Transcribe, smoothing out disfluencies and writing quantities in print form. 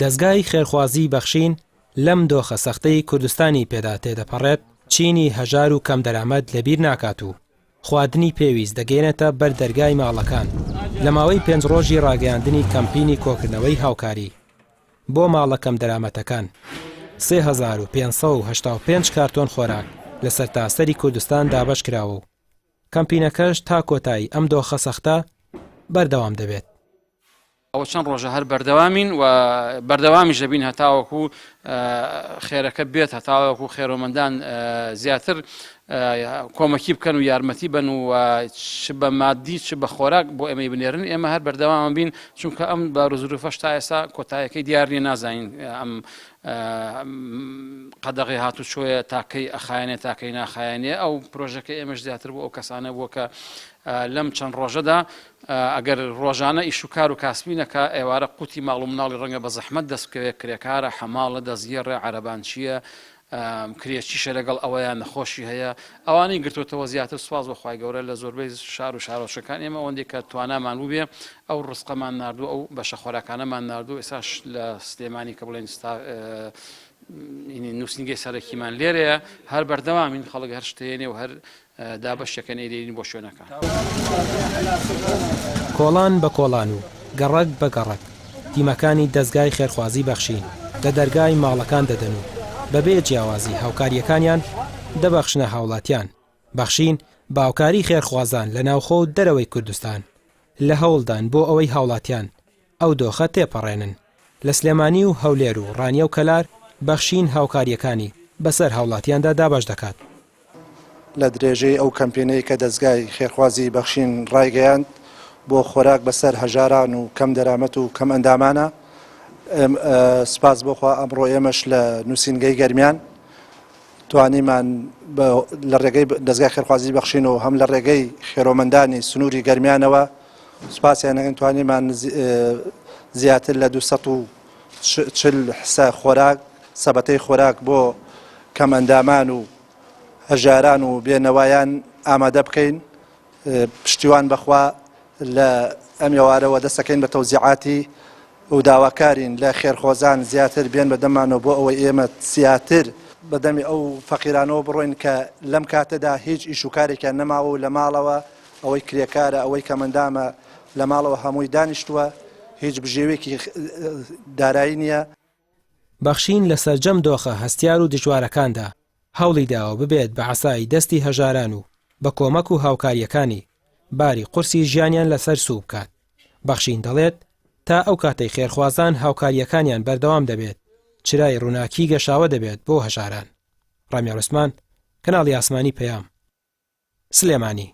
دەزگای خێرخوازیی بەخشین لەم دۆخە سەختەی کوردستانی پێدا تێدەپەڕێت، چینی هەژار و کەمدەرامەت لەبیر ناکات و خواردنی پێویست دەگەیەنێتە بەر دەرگای ماڵەکان لە ماوەی پێنج ڕۆژی ڕاگەیاندنی کەمپینی کۆکردنەوەی هاوکاری بۆ ماڵە کەمدەرامەتەکان 3585 کارتۆن خۆراک لە سەرتاسەری کوردستان دابەشکراوە و کەمپینەکەش تا کۆتایی ئەم دۆخە سەختە بەردەوام دەبێت. ئەوە چەند ڕۆژە هەر بەردەوامین و بەردەوامیش دەبین هەتاوەکو خێرەکە بێت هەتاوەکو خێرۆمەندان زیاتر کۆمەکی بکەن و یارمەتی بن و چ بە مادی چ بە خۆراک بۆ ئێمەی بنێرن ئێمە هەر بەردەوامە بین چونکە ئەم بارۆزروفەش تا ئێستا کۆتایەکەی دیار نیە نازانین ئەم قەدەغی هاتوچۆیە تاکەی ئەخایەنێ تاکەی ناخایەنێ ئەو پرۆژەکە ئێمەش زیاتر بۆ ئەو کەسانە بووە کە لەم چەند ڕۆژەدا ئەگەر ڕۆژانە ئیش و کار و کاسبی نەکا، ئێوارە قوتی ماڵ و مناڵی ڕەنگە بە زەحمەت دەست بکەوێ، کرێکارە، حەماڵە، دەستگێڕە، عەرەبانچییە، کرێچیشە لەگەڵ ئەوەیا نەخۆشی هەیە، ئەوانەی گرتۆتەوە زیاتر سوپاس بۆ خوای گەورە لە زۆربەی شار و شارۆچکەکان ئێمە ئەوەندەی کە توانامان بووبێ ئەو ڕزقەمان ناردووە ئەو بەشە خۆراکانەمان ناردووە ئێستاش لە سلێمانی کە بڵێین ستا نووسینگەی سەرەکیمان لێرەیە هەر بەردەوامین خەڵک هەر شتێنێ و هەر دابەشەکەن ئەیدەین بۆ شوێنەکان. کۆڵان بە کۆڵان و گەڕەک بە گەڕەک تیمەکانی دەزگای خێرخوازی بەخشین لە دەرگای ماڵەکان دەدەن و بەبێ جیاوازی هاوکارییەکانیان دەبەخشنە هاوڵاتیان. بەخشین بە هاوکاری خێرخوازان لە ناوخۆ و دەرەوەی کوردستان لە هەوڵدان بۆ ئەوەی هاوڵاتیان ئەو دۆخە تێپەڕێنن. لە سلێمانی و هەولێر و ڕانیە و کەلار بەخشین هاوکارییەکانی بەسەر هاوڵاتیاندا دابەش دەکات. لە درێژەی ئەو کەمپینەی کە دەزگای خێرخوازی بەخشین ڕایگەیاند بۆ خۆراک بەسەر هەژاران و کەم دەرامەت و کەم ئەندامانە سپاس بۆخوا ئەمڕۆ ئێمەش لە نووسینگەی گەرمیان توانیمان لە ڕێگەی دەزگای خێرخوازی بەخشین و هەم لە ڕێگەی خێرۆمەندانی سنووری گەرمیانەوە سپاسیان دەکەین توانیمان زیاتر لە 240 حسە خۆراک سەبەتەی خۆراک بۆ کەمئەندامان و هەژاران و بێنەوایان ئامادە بکەین پشتیوان بەخوا لە ئەم ئێوارەوە دەستەکەین بە تەوزیعاتی و داواکارین لە خێرخۆزان زیاتر بێن بە دەمانەوە بۆ ئەوەی ئێمە زیاتر بە دەمی ئەو فەقیرانەوە بڕۆین کە لەم کاتەدا هیچ ئیش و کارێکیان نەماوە و لە ماڵەوە ئەوەی کرێکارە ئەوەی کەمەندامە لە ماڵەوە هەمووی دانیشتووە هیچ بژێوێکی دارایی نییە. بەخشین لە سەرجەم دۆخە هەستیار و دژوارەکاندا هەوڵی داوە ببێت بە عەسای دەستی هەژاران و بە کۆمەک و هاوکارییەکانی باری قورسی ژیانیان لەسەر سووک بکات. بەخشین دەڵێت، تا ئەو کاتەی خێرخوازان هاوکارییەکانیان بەردەوام دەبێت، چرای ڕووناکی گەشاوە دەبێت بۆ هەژاران. ڕامیار عوسمان، کەناڵی ئاسمانی پەیام، سلێمانی.